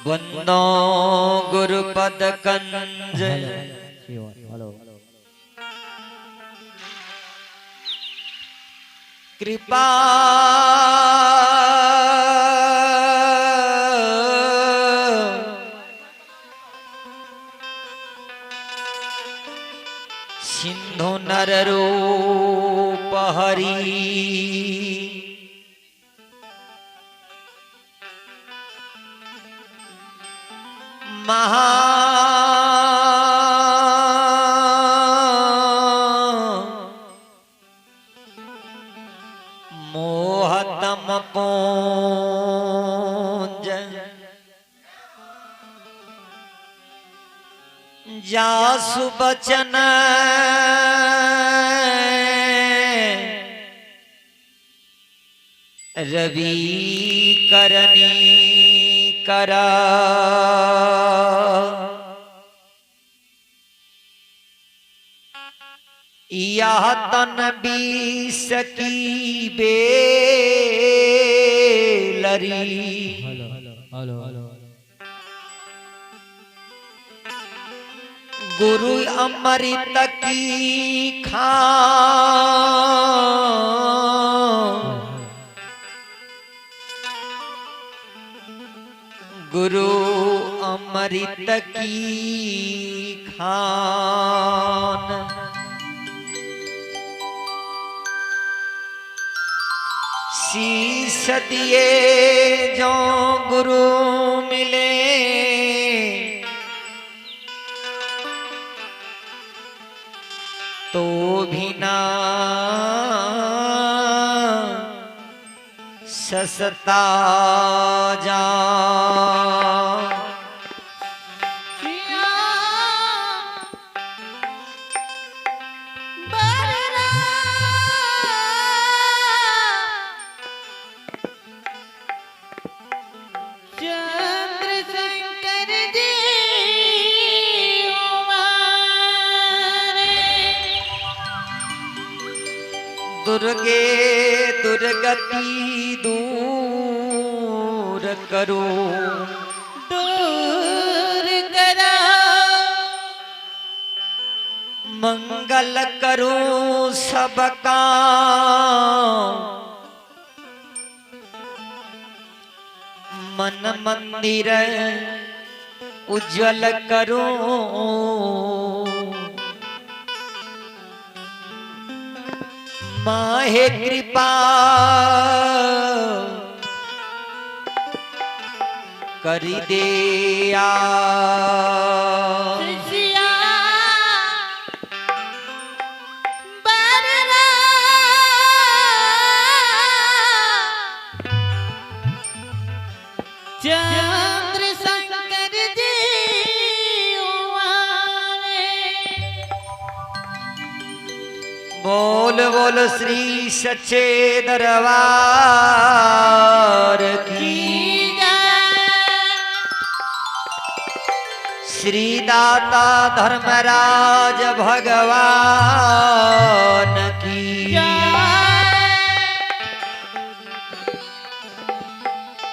वंदो गुरुपद कंज कृपा सिंधु नर रूप हरि महा मोहतम पूंज जासु बचन रवि करनी करा यह तन बीस की बेलरी गुरु अमृत की खान गुरु अमृत की खान शीस दिए जो गुरु मिले तो भी ना सस्ता जा। चंद्रशंकर जी दुर्गे दुर्गति दूर करो दूर करा मंगल करो सबका मन मंदिर उज्जवल करो माहे कृपा कर दिया। चंद्रशंकर जी बोल बोल श्री सच्चे दरबार की श्री दाता धर्मराज भगवान की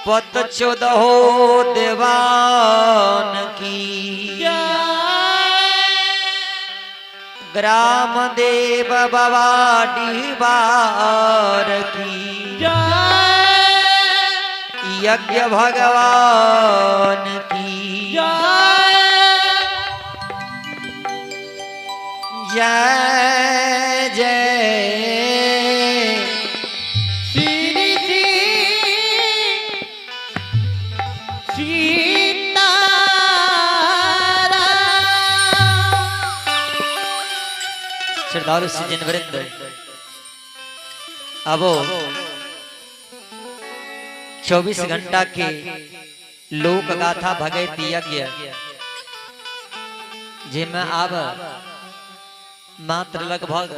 पत चौदहो देवान की ग्राम देव बाबा डीवार की यज्ञ भगवान की जय जय श्री सीता। श्रद्धालु सज्जन वृंद, अब 24 घंटा के लोक गाथा भगवती यज्ञ जाहिमे आब मात्र लगभग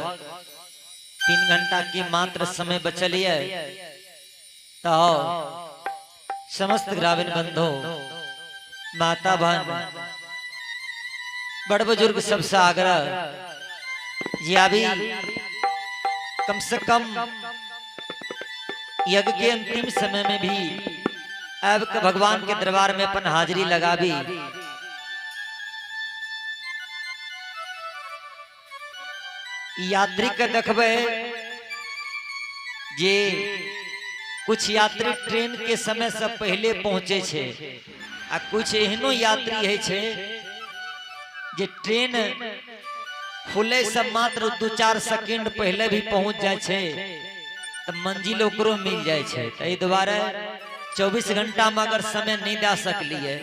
3 घंटा के मात्र समय बचल ये, तो समस्त ग्रामीण बंधु, माता बहन, बड़ बुजुर्ग सबसे आग्रह ये अभी कम से कम यज्ञ के अंतिम समय में भी अब के भगवान के दरबार में अपन हाजिरी लगाबी। यात्री के देखबे जे कुछ यात्री ट्रेन के समय से पहले पहुंचे छे आ कुछ एहनो यात्री है छे जे ट्रेन खुले से मात्र 2-4 सेकेंड पहले भी पहुंच जाए छे तो मंजिल ओकरो मिल जाए छे। तो एहि दुआरे 24 घंटा में अगर समय नहीं दे सकलिए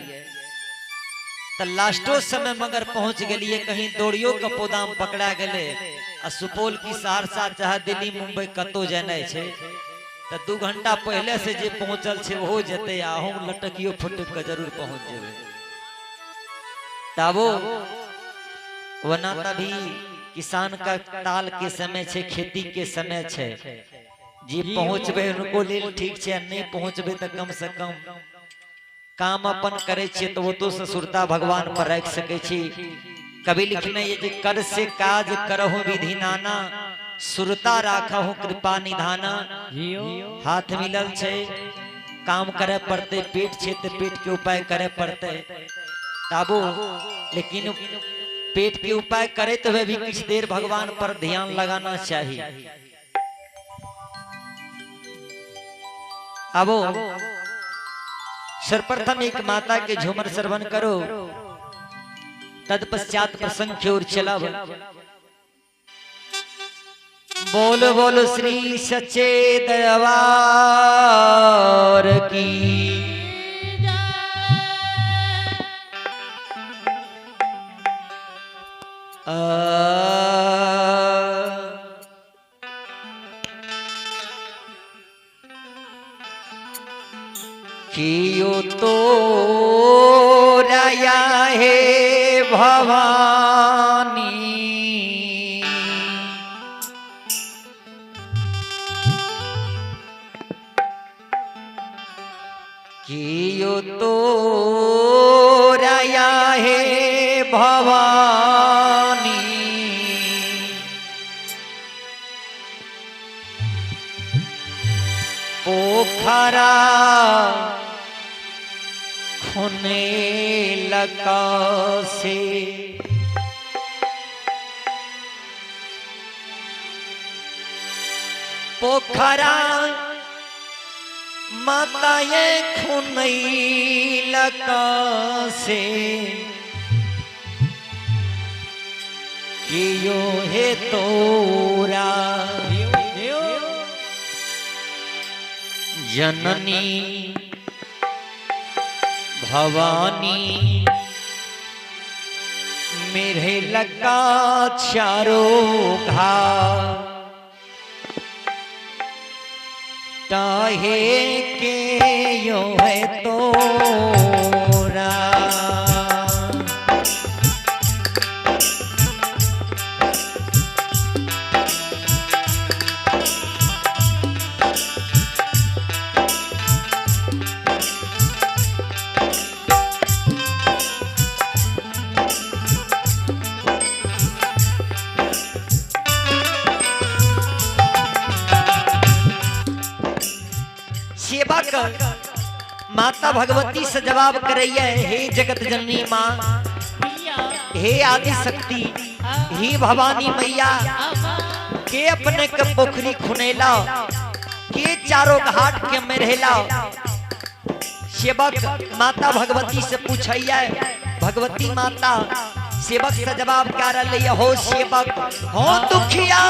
तो लास्टो समय में अगर पहुंच गेलिए, कहीं दौड़ियो के पौधाम पकड़ा गेले आ सुपौल की सहरसा चाहे दिल्ली मुंबई कतौ जेनाइ छे तो 2 घंटा पहले से जे पहुंचल छे ओहो जेतै आ अहूँ लटकियो फुटक के जरूर पहुंच जेबै। तबो वना तभी किसान का ताल के समय छे, खेती के समय छे, जे पहुंचबे उनको लेल ठीक छे, नहीं पहुंचबे तो कम से कम काम अपन करे छे तो वो तो ससुरता भगवान पर रख सके छी। कवि लिखने ये जे कर से काज करहु विधि नाना, सुरता राखहु कृपा निधाना। हाथ मिलल छे काम करे पड़ते, पेट छे तो पेट के उपाय करे पड़ते ताबो, लेकिन पेट के उपाय करे तो भी कुछ देर भगवान पर ध्यान लगाना चाहिए। आबो सर्वप्रथम एक माता के झूमर श्रवण करो, तत्पश्चात प्रसंग की ओर चलब। बोल बोल श्री सच्चे दरबार की। कियो तो रया हे भवानी, कियो तो रया हे भवानी, पोखरा खुने लगा से, पोखरा माता ये खुने लगा से, कियो हे तोरा जननी भवानी, मेरे लगा चारों घा टाहे के यो है तोरा। सेवक माता भगवती से जवाब करैया, हे जगत जननी माँ, हे आदि शक्ति, हे भवानी मैया, के अपने के पोखरी खुनेला, के चारों घाट के मेरहेला। सेवक माता भगवती से पूछैया, भगवती माता सेवक से जवाब कर रही हो, सेवक हो दुखिया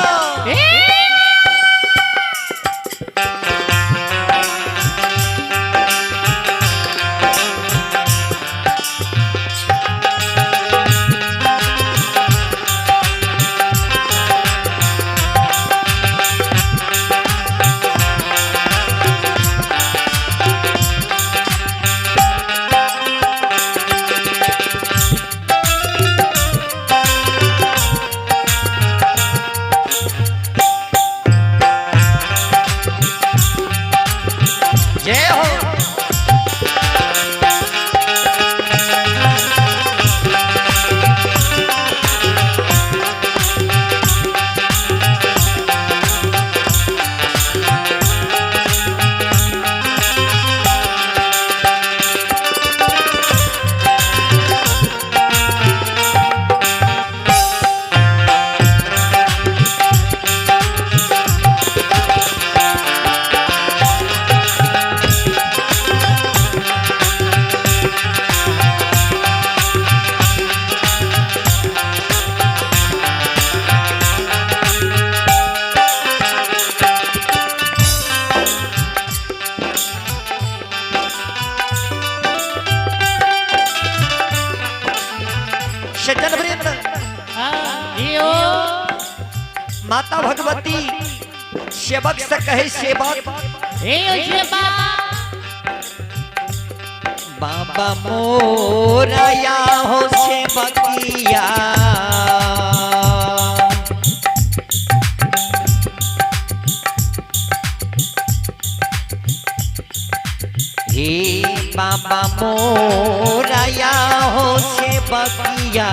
माता भगवती सेवक से कहे, सेवक बाबा मोरया हो सेवकिया, हे बाबा मोरया हो सेवकिया,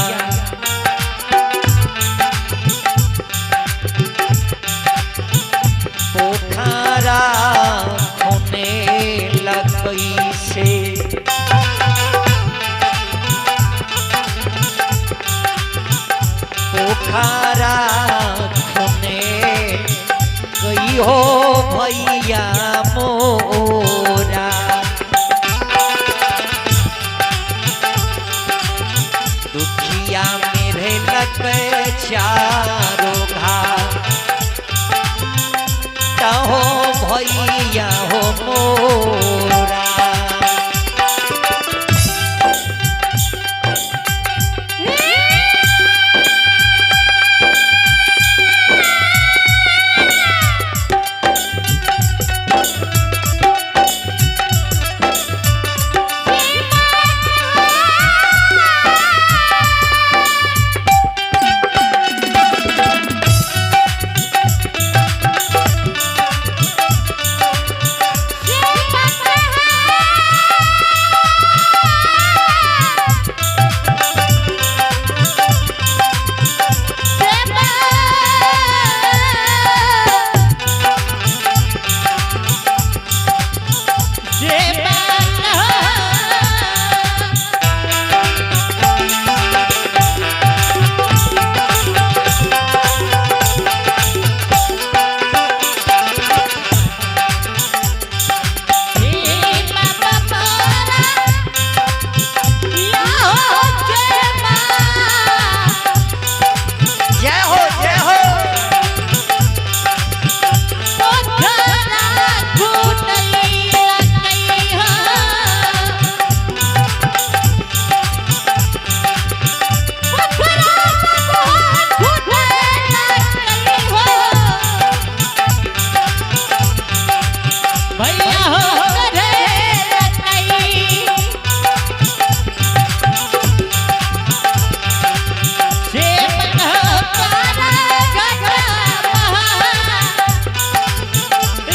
पोखरा होने लगई से, पोखरा खुने गई हो भैया मोरा। दुखिया मेरे लग चारो घाट हो भैया हो मोरा। जय हो, जय हो। भैया हो रे रतई से मन पारा गगा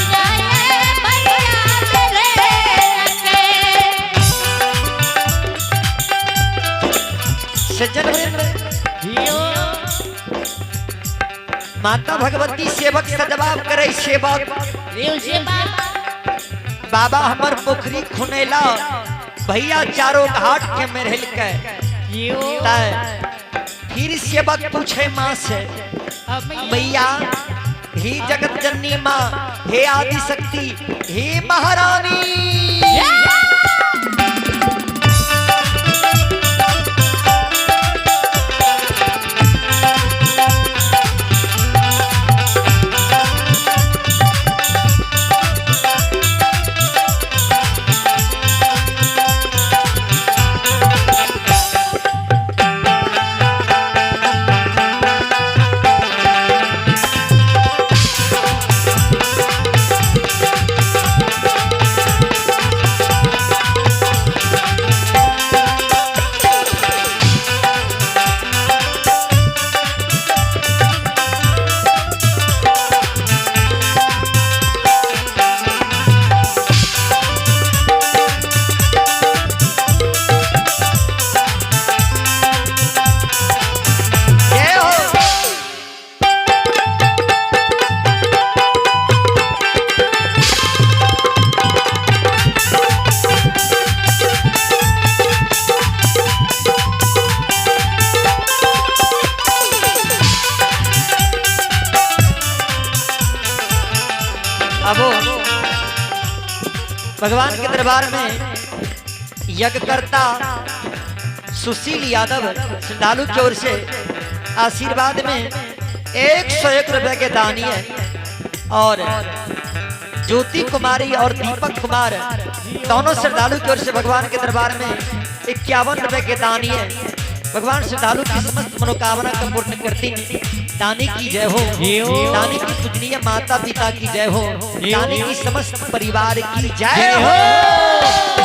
जाए भैया मेरे रतई। सज्जन वृंद, माता भगवती सेवक से जवाब करे, सेवक बाबा हमर पोखरी खुनेला भैया चारों घाट के मेरहल के। फिर सेवक पूछे माँ से, भैया हे जगत जननी माँ, हे आदि शक्ति, हे महारानी, जय हो। अब भगवान के दरबार में यज्ञकर्ता सुशील यादव श्रद्धालु की ओर से आशीर्वाद में 101 रुपए के दानी है और ज्योति कुमारी और दीपक कुमार दोनों श्रद्धालु की ओर से भगवान के दरबार में 51 रुपए के दानी है। भगवान श्रद्धालु की समस्त मनोकामना का पूर्ण करती। दानी की जय हो, दानी की पूजनीय माता पिता की जय हो, दानी की समस्त परिवार की जय हो।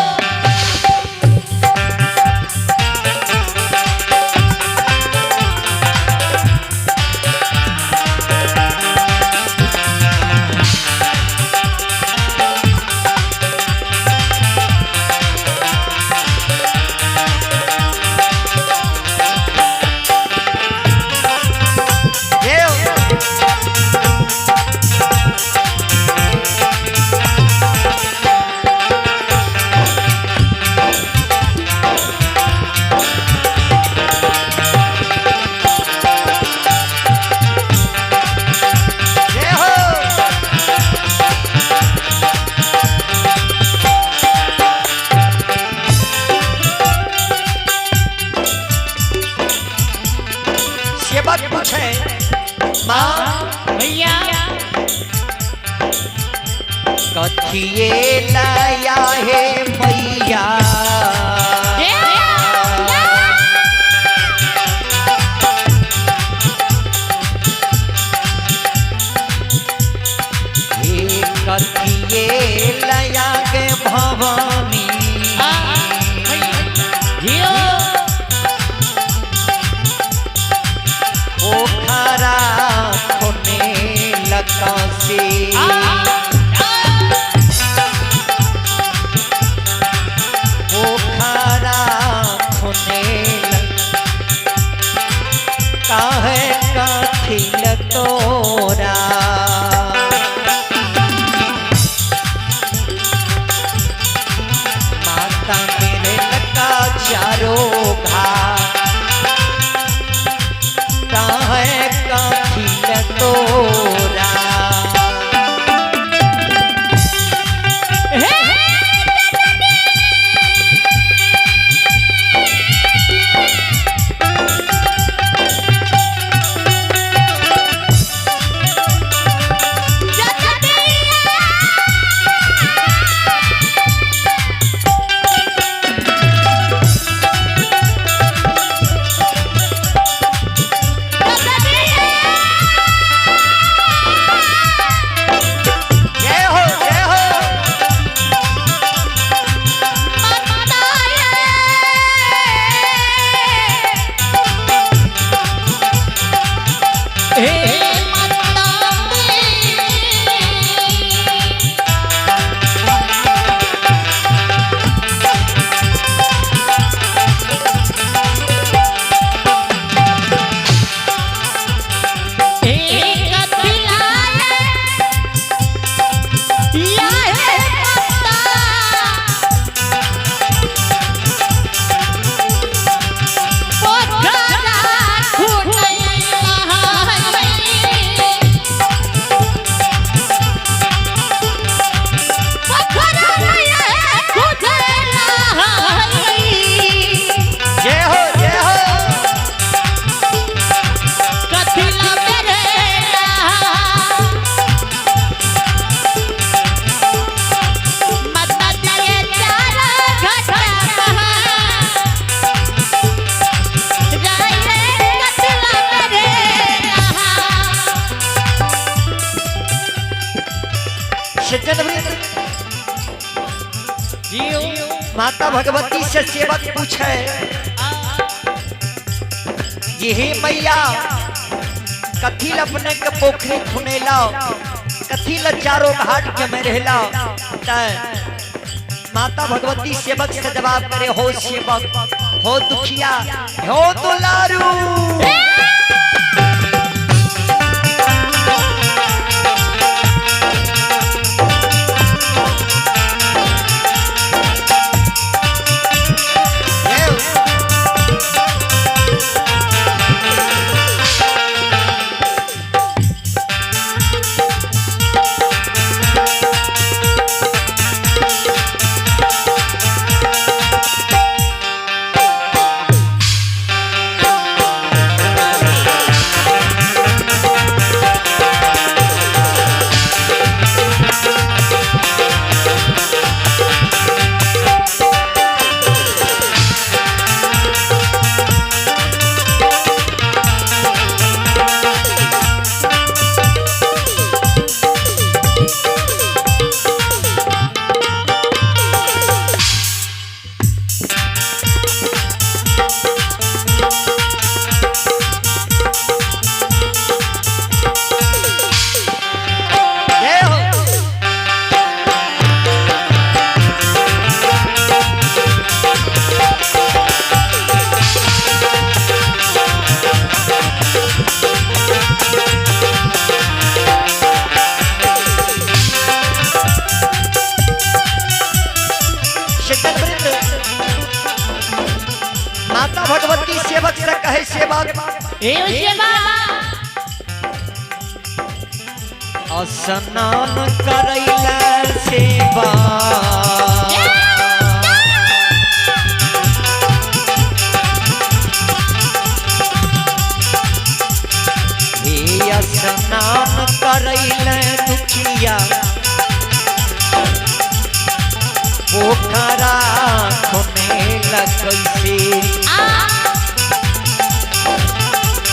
जय हो। जय हो। सेवक पूछे माँ भैया कथिए लाया हे मैया, हे कथिए लाया के भवानी, जियो पोखरा खोने लकासी, पोखरा खोने काहे काठिल तोरा, माता मेरे लका चारो घा काहे काठिल तोरा। जय हो, जय हो। जय हो, जय हो। सज्जन वृंद, माता भगवती से सेवक पूछे यही मैया कथी ल अपने के पोखरी खुनेला, कथी ल चारों घाट के में रहला। त माता भगवती सेवक से जवाब करे, हो सेवक, हो दुखिया, हो दुलारू, आ सेवक स्नान करैला सेवा हे स्नान करैला दुखिया पोखरा खुनेला कैसे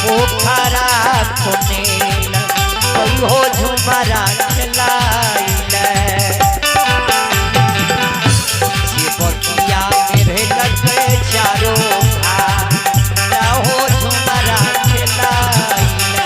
पोखरा खुनेला कहियो झुमरा खेलाइला जे बगिया में भेलक चारो हो झुमरा खेलाइला।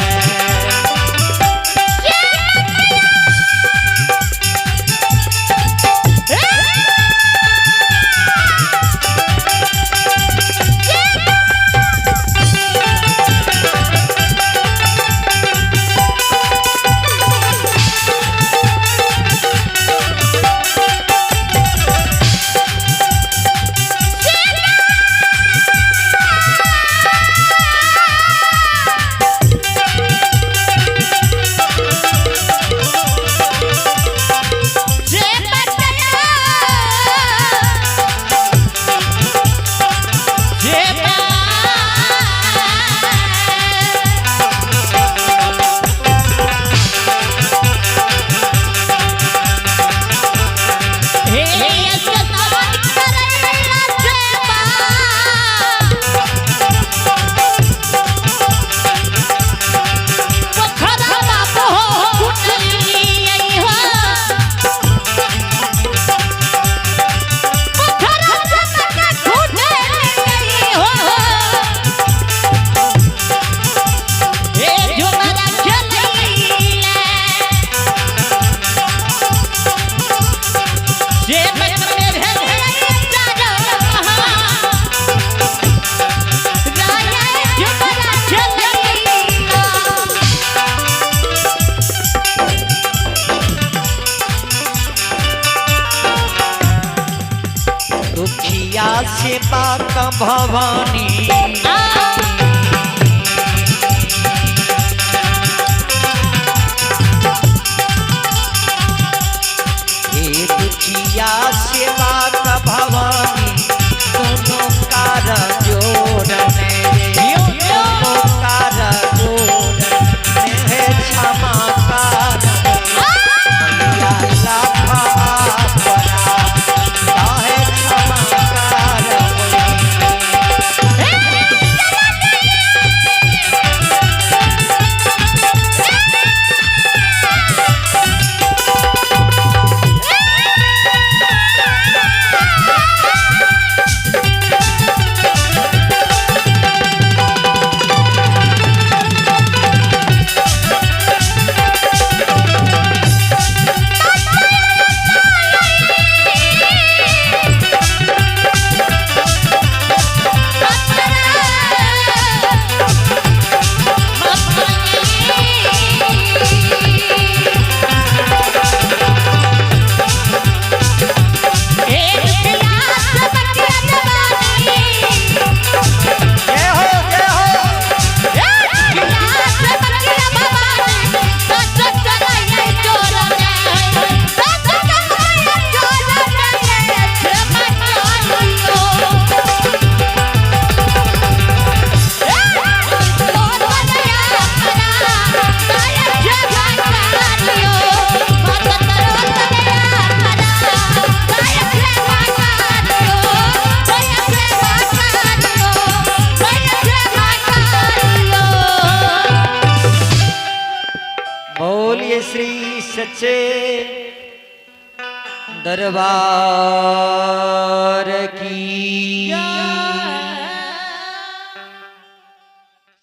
दुखिया सेवा का भवानी हे दुखिया सेवा का भवानी दोनों कार जोड़ने रे दोनों कार जोड़ने हे क्षमा कर मैया लाखा अपरा काहे क्षमा कर जय हो जय हो। बोलिए श्री सच्चे दरबार की।